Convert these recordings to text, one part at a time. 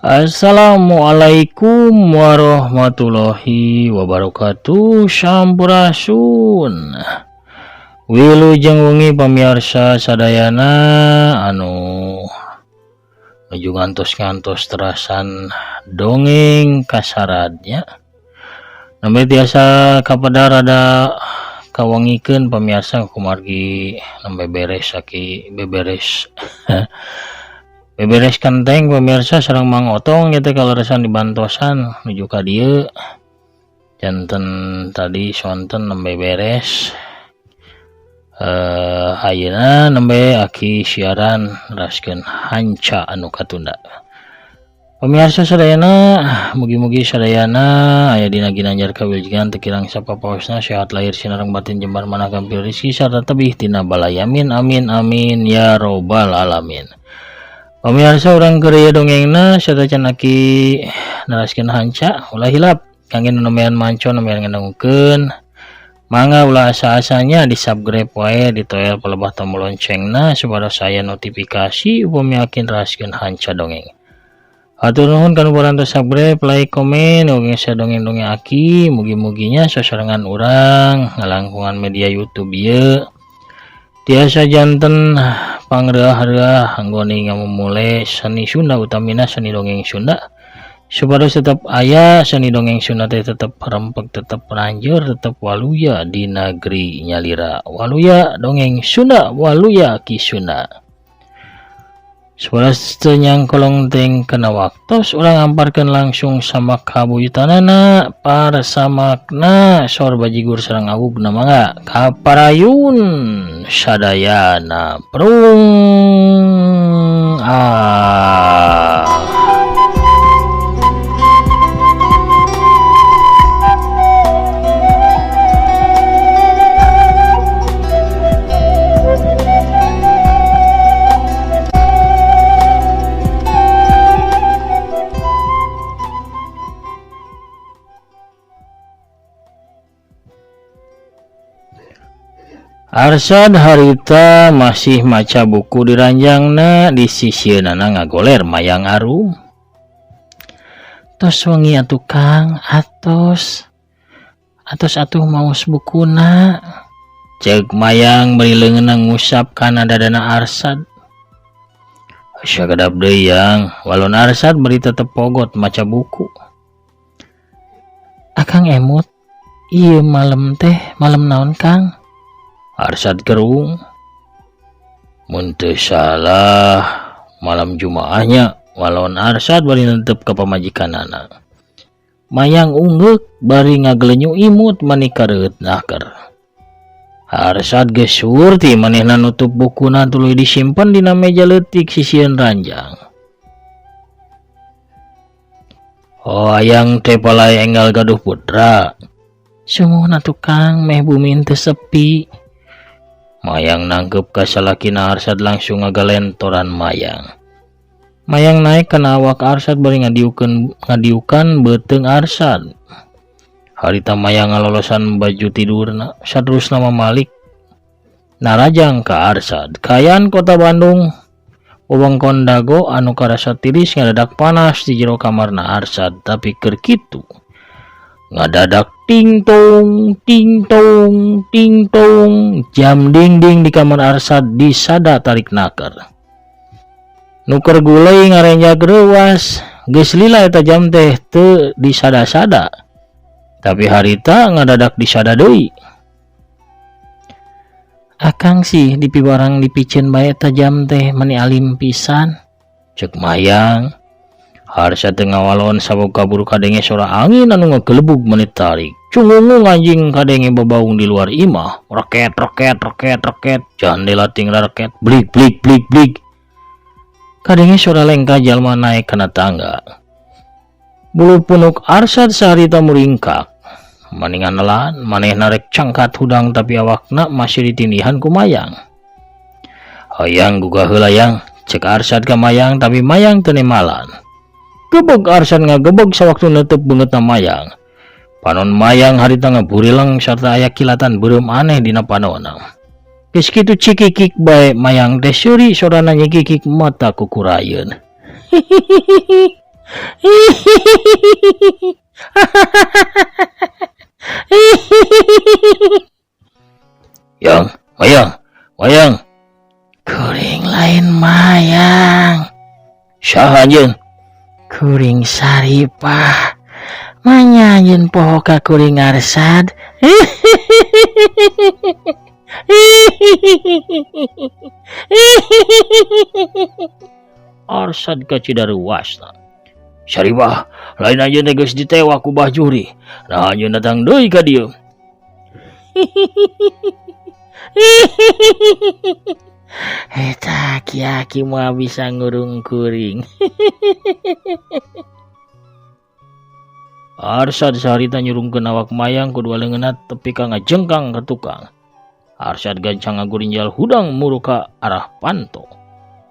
Assalamualaikum warahmatullahi wabarakatuh. Sampurasun, Wilujeng wengi, pamiarsa sadayana anu nuju ngantos-ngantos terasan dongeng kasarad nya. Nembe tiasa kapada rada kawengikeun, pamiarsa, kumargi nembe beres aki beberes beberes kenteng, pemirsa, sareng Mang Otong gitu. Kaleresan dibantosan nuju ka dieu, janten tadi sonten nembe beres. Ayeuna nembe aki siaran neraskeun hanca anu katunda. Pemirsa sadayana, mugi-mugi sadayana aya dina ginanjar kawilujengan, teu kirang sapapaosna, sehat lahir sinareng batin, jembar manah gampil rezeki sarta tebih tina balaya. Amin amin amin ya robbal alamin. Pemirsa, urang keur ieu dongengna. Satacan aki neraskeun hanca, ulah hilap kangge nu nembean manco, nembean ngadangukeun, mangga ulah asa-asanya di subscribe wae, ditoel palebah tombol loncengna supados aya notifikasi upami aki neraskeun hanca dongeng. Hatur nuhun kanu parantos subscribe, like, komen, oge share dongeng-dongeng aki. Mugi-muginya sasarengan urang ngalangkungan media YouTube ieu tiasa janten pangreah-reah anggone ngamumule seni Sunda, utamina seni dongeng Sunda, supados tetep aya seni dongeng Sunda teh, tetep rempeg, tetep lanjur, tetep waluya di negeri nyalira. Waluya dongeng Sunda, waluya Ki Sunda. Supados teu nyangkolong teuing kana waktos, urang amparkeun langsung sama kabuyutanana, parsamakna sor bajigur sareng awugna. Mangga kaparayun sadayana, prung ah. Arsad harita masih maca buku di ranjangna, di sisieunana ngagoler Mayang Arum. "Tos wengi atuh, Kang, atos. Atos atuh maos bukuna," ceuk Mayang bari leungeunna ngusap kana dadana Arsad. "Sakedap deui, Yang," walon Arsad bari tetep pogot maca buku. "Akang emut ieu malem teh malem naon, Kang?" Arsad kerung. "Mun teu salah malam Jumaahnya," walon Arsad bari netep ka pamajikanana. Mayang unggeuk bari ngagelenyu imut mani kareueut naker. Arsad geus surti manehna nutup bukuna tuluy disimpen dina meja leutik sisieun ranjang. "Oh, ayang teh palai enggal gaduh putra." "Sumuhun atuh, Kang, meh bumi teu sepi." Mayang nangkep ka salakina Arsad, langsung ngagalentoran Mayang. Mayang naik kana awak Arsad bari ngadiukeun ngadiukan beuteung Arsad. Harita Mayang ngalolosan baju tidurna, saterusna mamalik narajang ka Arsad. Kaayaan kota Bandung, wewengkon Dago anu karasa tiris ngadadak panas di jero kamarna Arsad, tapi keur kitu ngadadak ting tong ting tong ting tong, jam dingding di kamar Arsad disada tarik naker. Nu keur guley ngarenjag reuwas. Geus lila eta jam teh teu disada-sada, tapi harita ngadadak disada deui. "Akang sih dipibarang dipiceun bae eta jam teh, meni alim pisan," ceuk Mayang. Arsad teu ngawalon sabab kaburu kadenge sora angin anu ngagelebug meni tarik. Cungungung anjing kadenge babaung di luar imah. Reket reket reket reket, jandela ting reket, blik blik blik blik. Kadenge sora lengkah jalma naek kana tangga. Bulu punuk Arsad saharita muringkak. Maningan nelan, manehna rek cangkat hudang, tapi awakna masih ditindihan ku Mayang. "Hayang gugah heula, Yang," cek Arsad ka Mayang, tapi Mayang teu nemalan. Gebeg Arsad ngagebeg sawaktu netep beungeutna Mayang. Panon Mayang harita ngaburileng sarta aya kilatan beureum aneh dina panonna. Geus kitu cikikik bae Mayang teh, seuri sorana nyikikik mata kukurayeun. Yang, mayang, mayang. Kuring lain mayang. Saha anjeun? Kuring Saripah. Manya anjeun poho ka kuring Arsad. Arsad kacida reuasna. Saripah, lain anjeun teh geus ditewak ku Bah Juhri. Nah anjeun datang deui ka dieu. Eta aki-aki moal bisa ngurung kuring. Arsad saharita nyurungkeun awak mayang ku dua leungeunna tepi ka ngajengkang ka tukang. Arsad gancang ngagurinjal hudang muru ka arah panto.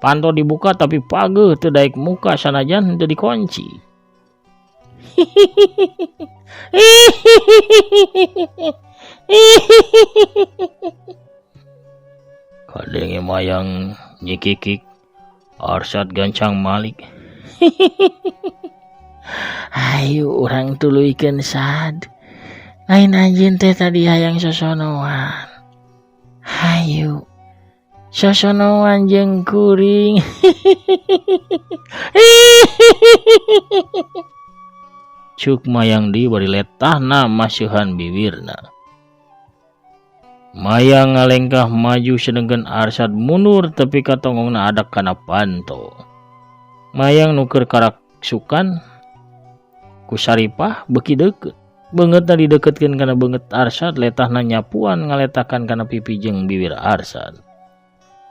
Panto dibuka tapi pageuh teu daek muka sanajan henteu dikunci. Kadenge mayang nyikikik, Arsad gancang malik. Ayo urang tuluykeun Sad. Lain anjeun teh tadi hayang sosonoan. Hayu sosonoan jeung kuring. Cuk mayang di bari letahna maseuhan bibirna. Mayang ngalengkah maju sedengkeun Arsad mundur tepi ka tonggongna adak kana panto. Mayang nu keur karaksukan ku Saripah beuki deukeut. Beungeutna dideukeutkeun kana beungeut Arsad, letahna nyapuan ngaletakan kana pipi jeung bibir Arsad.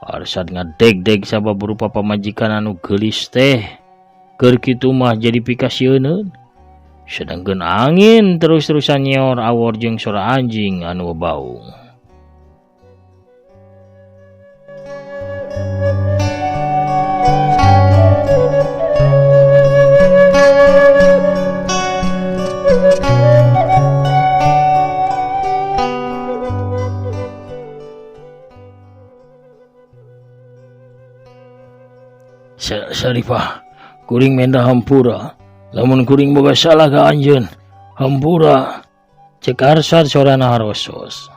Arsad ngadegdeg sabab rupa pamajikan anu geulis teh. Keur kitu mah jadi pikasieuneun. Sedengkeun angin terus-terusan nyeor awor jeung sora anjing anu baung. Saripah, kuring menda hampura. Lamun kuring boga salah ka anjeun, hampura. Cek Arsad sorana harosos.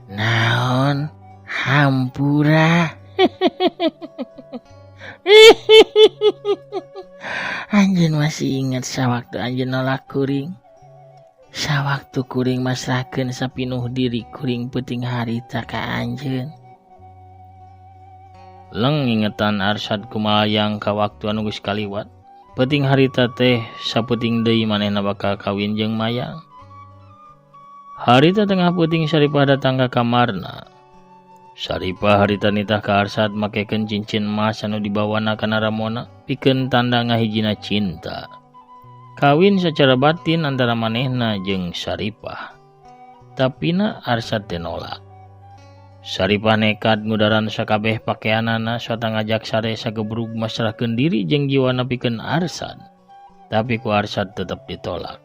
Naon hampura? Anjeun masih ingat sawaktu anjeun nolak kuring. Sawaktu kuring masrahkeun sapinuh diri kuring peuting harita ka anjeun. Leng ingetan Arsad kumalayang ka waktu anu geus kaliwat. Peuting harita teh sapeuting deui manehna bakal kawin jeung Mayang. Harita tengah peuting Saripah datang ka kamarna. Saripah harita nitah ka Arsad makekeun cincin emas anu dibawana kana ramona pikeun tanda ngahijina cinta. Kawin secara batin antara manehna jeung Saripah. Tapina Arsad teh nolak. Saripah nekat ngudaran sakabeh pakeanana sarta ngajak sare sagebrug masrahkeun diri jeung jiwana pikeun Arsad. Tapi ku Arsad tetep ditolak.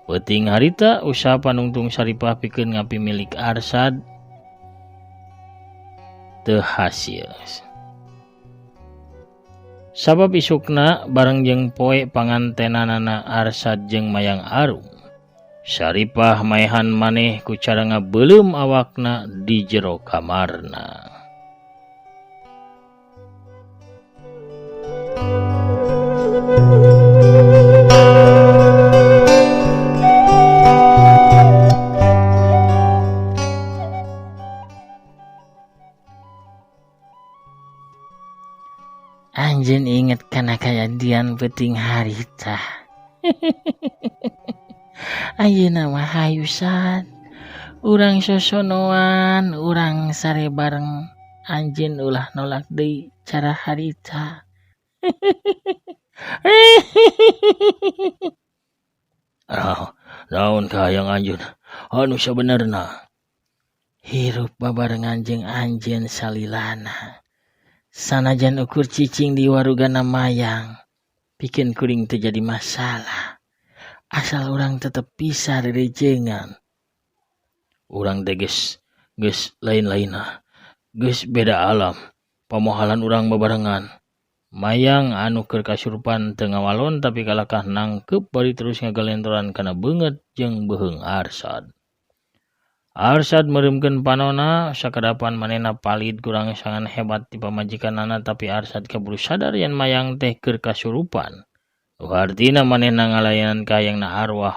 Peuting harita usaha panungtung Saripah pikeun ngapi milik Arsad teu hasil. Sabab isukna bareng jeung poe pangantenanana Arsad jeung Mayang Arum. Saripah maehan maneh ku cara ngabeuleum awakna di jero kamarna. Anjeun inget kana kajadian peuting harita. Ayeuna mah hayu Sad. Urang sosonoan, urang sare bareng. Anjeun ulah nolak deui cara harita. Ah, naon kahayang anjeun anu sabenerna? Hirup babarengan jeung anjeun salilana. Sanajan ukur cicing di warugana mayang, pikeun kuring teu jadi masalah. Asal urang tetep bisa rerejengan. Urang teh geus lain-lainna. Geus beda alam. Pamohalan urang babarengan. Mayang anu keur kasurupan teu ngawalon tapi kalakah nangkep bari terus ngagalentoran kana beungeut jeung beuheung Arsad. Arsad meureumkeun panona sakadapan manehna palid kurang sangan hebat ti pamajikanana tapi Arsad kaburu sadar yen Mayang teh keur kasurupan. Nu hartina manehna ngalayanan kahayangna arwah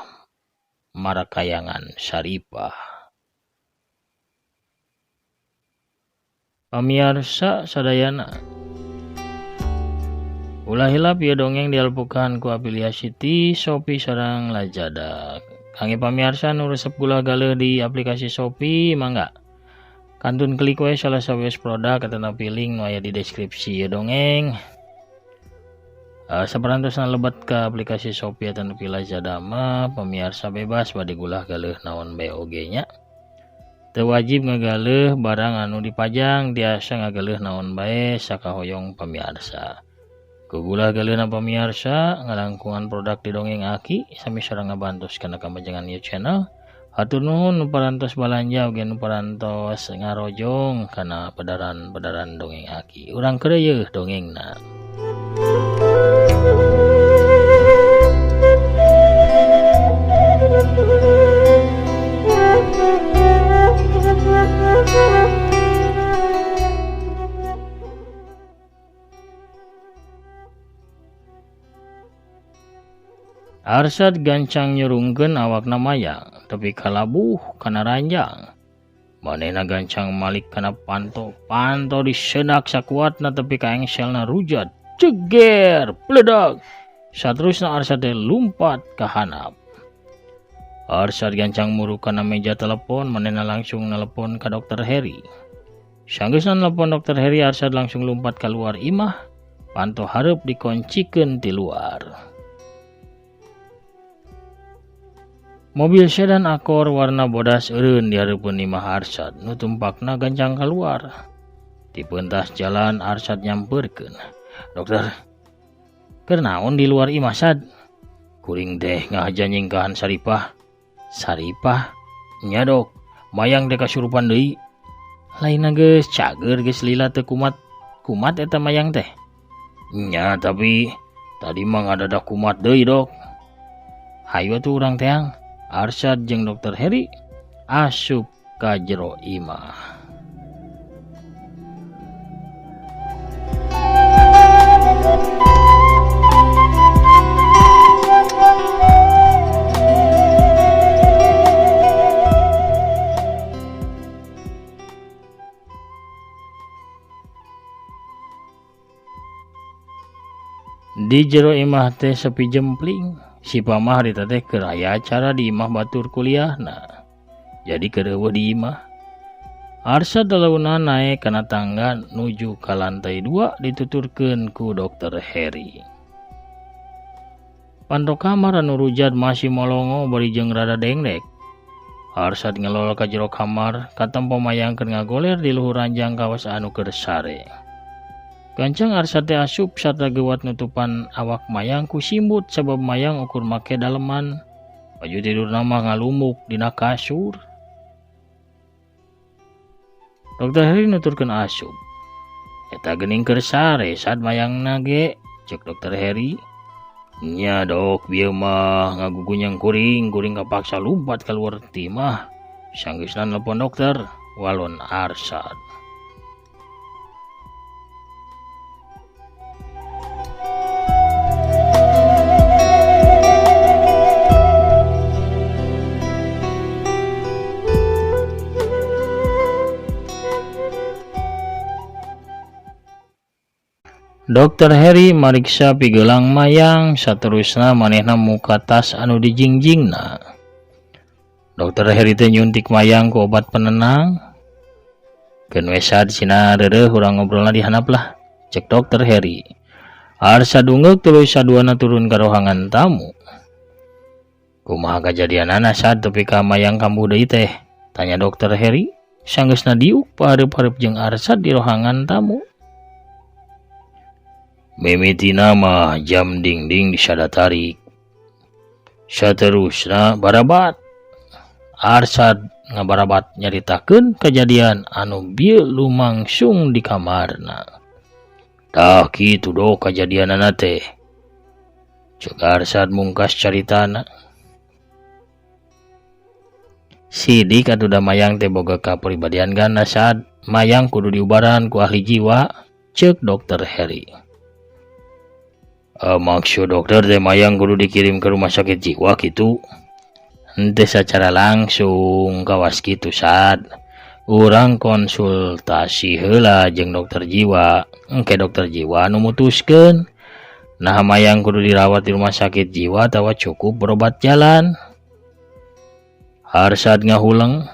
marakayangan Saripah. Pamiarsa sadayana, ulah hilap ieu dongeng dialpukan ku afiliasi ti Shopee sareng Lazada. Kangge pamiarsa nu resep gula galeuh di aplikasi Shopee mangga kantun klik we salah sawios produk atanapi link nu aya di deskripsi ieu dongeng. Saperantosna lebet ka aplikasi Shopee atanapi Lazada mah pamiarsa bebas bade gulah galeuh naon bae oge nya. Teu wajib ngagaleuh barang anu dipajang, tiasa ngagaleuh naon bae sakahoyong pamiarsa. Ku gulah galeuhna pamiarsa ngalangkungan produk di dongeng Aki sami sareng ngabantos kana kamajengan ieu channel. Hatur nuhun nu parantos balanja oge nu parantos ngarojong kana pedaran-pedaran dongeng Aki. Urang keur yeuh dongengna. Arsad gancang nyurungkeun awakna Mayang tepi ka labuh kana ranjang. Manehna gancang malik kana panto, panto disenak sakuatna tepi ka engselna rujat, ceger, pledag. Saterusna Arsad teh lumpat ka handap. Arsad gancang muruk kana meja telepon, manehna langsung nelepon ka Dokter Heri. Sanggeusna nelepon Dokter Heri, Arsad langsung lumpat keluar imah, panto hareup dikoncikeun ti luar. Mobil sedan Accord warna bodas eureun di hareupeun imah Arsad, nu tumpakna gancang keluar. Di pentas jalan Arsad nyamperkeun. Dokter, keur naon di luar imah Sad? Kuring teh ngahaja nyingkahan Saripah. Saripah? Nya dok, Mayang teh kasurupan deui. Lainna geus cager geus lila teu kumat. Kumat eta Mayang teh. Nya tapi tadi mah ngadadak kumat deui dok. Hayu atuh urang teang. Arsad jeung Dokter Heri asup ka jero imah. Di jero imah teh sepi jempling. Si pamah harita teh keur aya acara di imah batur kuliahna. Jadi keur eueuh di imah. Arsad lalauna naek kana tangga nuju ka lantai 2 dituturkeun ku Dokter Heri. Panto kamar anu rujat masih molongo bari jeung rada dengdek. Arsad ngelol ka jero kamar katempo Mayang keur ngagoler di luhur ranjang kawas anu keur sare. Gancang Arsad teh asup sarta gewat nutupan awak Mayang ku simbut sabab Mayang ukur make daleman. Baju tidurna mah ngalumuk dina kasur. Dokter Heri nuturkeun asup. Eta geuning keur sare saat Mayangna ge, cek Dokter Heri. Nya dok, bieu mah ngagugunyang kuring, kuring kapaksa lumpat keluar ti imah. Sanggeusna nelpon dokter, walon Arsad. Dokter Heri mariksa pigelang Mayang saterusna manehna muka tas anu dijingjingna. Dokter Heri teh nyuntik Mayang ku obat penenang. Keun we Sad sina reureuh urang ngobrolna di handap lah, cek Dokter Heri. Arsad ungeuk tuluy saduana turun ka rohangan tamu. Kumaha kajadianana Sad tepi ka Mayang kambuh deui teh? Tanya Dokter Heri. Sanggeusna diuk pahareup-hareup jeung Arsad di rohangan tamu. Mimitina mah jam dingding disada tarik. Saterusna barabat. Arsad ngabarabat nyaritakeun kejadian anu bieu lumangsung di kamarna. Tah kitu do kajadianana teh. Ceuk Arsad mungkas caritana. Sidik atuh da Mayang teh boga kapribadian ganda Sad. Mayang kudu diubaran ku ahli jiwa, ceuk Dokter Heri. Maksud dokter teh Mayang kudu dikirim ke rumah sakit jiwa kitu? Henteu secara langsung kawas kitu Sad. Urang konsultasi heula jeung dokter jiwa. Engke dokter jiwa anu mutuskeun. Nah Mayang kudu dirawat di rumah sakit jiwa atawa cukup berobat jalan. Arsad ngahuleng.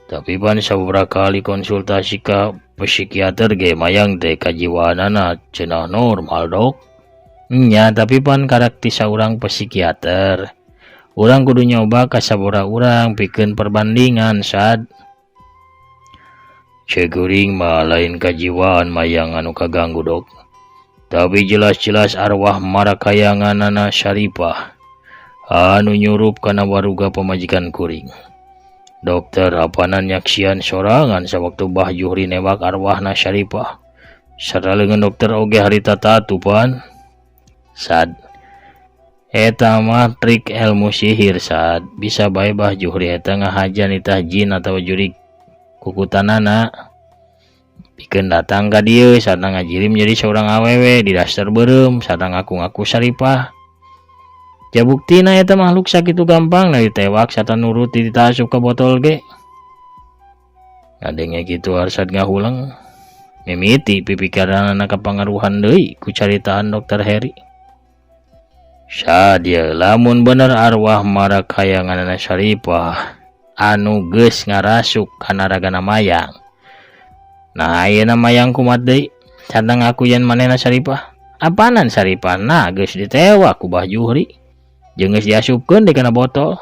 Tapi pan sababaraha kali konsultasi ka psikiater ge Mayang teh kajiwaanana cenah normal dok. Nya tapi pan karak ti saurang psikiater. Urang kudu nyoba ka sababaraha urang pikeun perbandingan Sad. Ceuk kuring mah lain kajiwaan Mayang anu kaganggu dok. Tapi jelas-jelas arwah marakayanganana Syarifah anu nyurup kana waruga pamajikan kuring. Dokter apanan nyaksian sorangan sawaktu Bah Juhri newak arwahna Syarifah. Sarta leungeun dokter oge harita tatu pan. Sad. Eta mah trik ilmu sihir Sad. Bisa bae Bah Juhri eta ngahaja nitah jin atawa jurik kukutanana. Pikeun datang ka dieu sarta ngajirim jadi saurang awewe di daster beureum sarta ngaku-ngaku Syarifah. Ja buktina eta makhluk sakitu gampang na ditewak sarta nurut ditasup ka botol ge. Ngadenge kitu Arsad ngahuleng. Mimiti pipikiranana kapangaruhan deui ku caritaan Dokter Heri. Sadia lamun bener arwah marakayanganana Syarifah anu geus ngarasuk kana ragana Mayang. Nah ayeuna Mayang kumat deui sarta ngaku yen manehna Syarifah. Apanan Syarifah nah geus ditewak ku Bah Juhri. Jeung geus diasupkeun deui kana botol.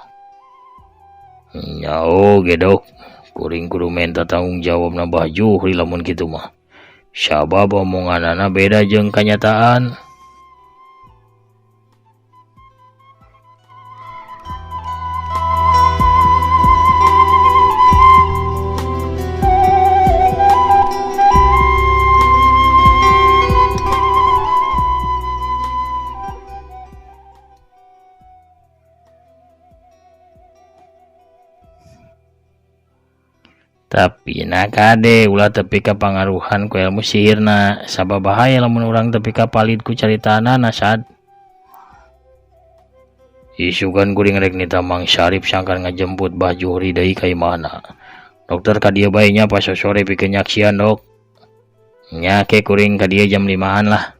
Nya oge dok, kuring kudu menta tanggung jawabna Bah Juhri lamun kitu mah. Sabab omonganana beda jeung kanyataan. Tapi na kade ulah tepi ka pangaruhan ku ilmu sihirna, sabab bahaya lamun urang tepi ka palid ku caritanana Sad. Isukan kuring rek nita Mang Syarif sangkan ngajemput Bah Juhri deui ka imahna. Dokter ka dieu bae nya pas sore pikeun nyaksian dok. Nya ke kuring ka dieu jam 5-an lah.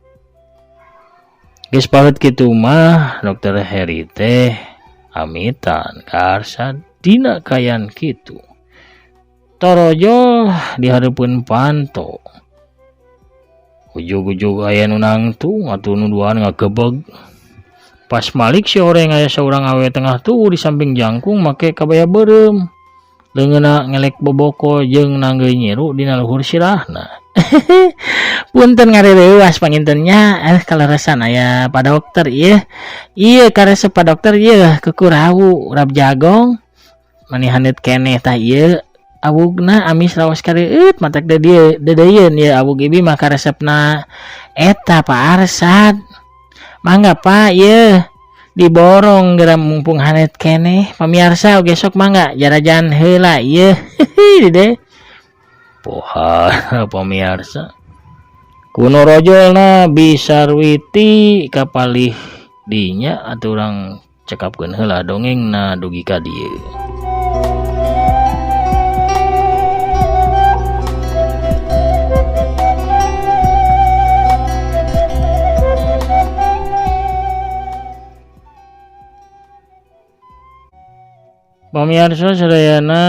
Geus paheut kitu mah Dokter Heri teh amitan ka Arsad dina kayan kitu. Torojol di hareupeun panto. Ujug-ujug aya nu nangtung atuh nu duaan ngagebeg. Pas malik si oreng aya saurang awewe tengah tuh di samping jangkung make kabaya beureum. Leungeunna ngelek boboko jeung nanggeuy nyiru dina luhur sirahna. Punten ngareurewas pangintennya, kaleresan aya pa dokter ieu. Ieu karesep pa dokter ieu kukurawu rap jagong. Mani haneut keneh tah ieu. Awugna amis raos kareueut matak deudeuyeun ieu awug ibi mah karesepna eta Pak Arsad. Mangga Pak ieu diborong geura mumpung haneut keneh. Pamiarsa oge sok mangga jarajan heula ieu. Dede. Poha pamiarsa. Kuno rojolna bisarwiti kapalih dinya atuh urang cekapkeun heula dongengna dugi ka dieu. Pamiarsa sadayana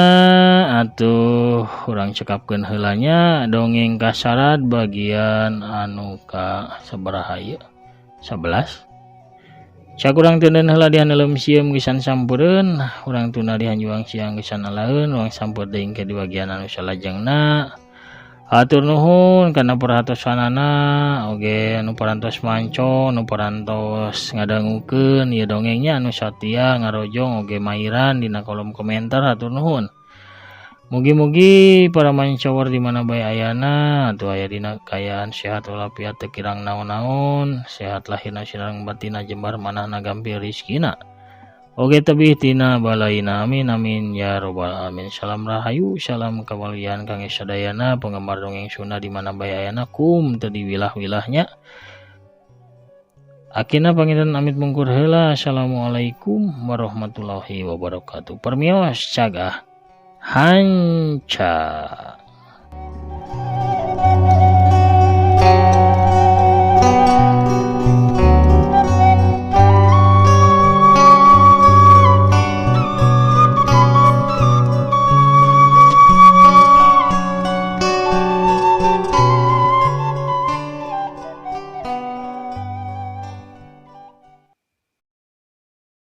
atuh urang cekapkeun heula nya dongeng kasarad bagian anu ka sabaraha ieu? 11. Cak urang teuneun heula dihaneuleum sieum geus sampureun, urang tuna dihanjuang siang geus alaeun, urang sampeur deui engke di bagian anu salajengna. Hatur nuhun kana perhatosanana oge anu parantos manco, nu parantos ngadangukeun ieu dongengnya, anu satia ngarojong oge mairan dina kolom komentar, hatur nuhun. Mugi-mugi para mancower di mana bae ayana atuh aya dina kaayaan sehat walafiat, teu kirang naon-naon, sehat lahirna sareng batinna, jembar manahna, gampil rizkina oge tebih tina balaina, amin amin ya robbal alamin. Salam rahayu, salam kawalian kangge sadayana penggemar dongeng Sunda di mana bae ayana, kum teu diwilah-wilahnya. Akhirna panginten amit mungkur heula. Assalamualaikum warahmatullahi wabarakatuh. Permios, cagah hanca.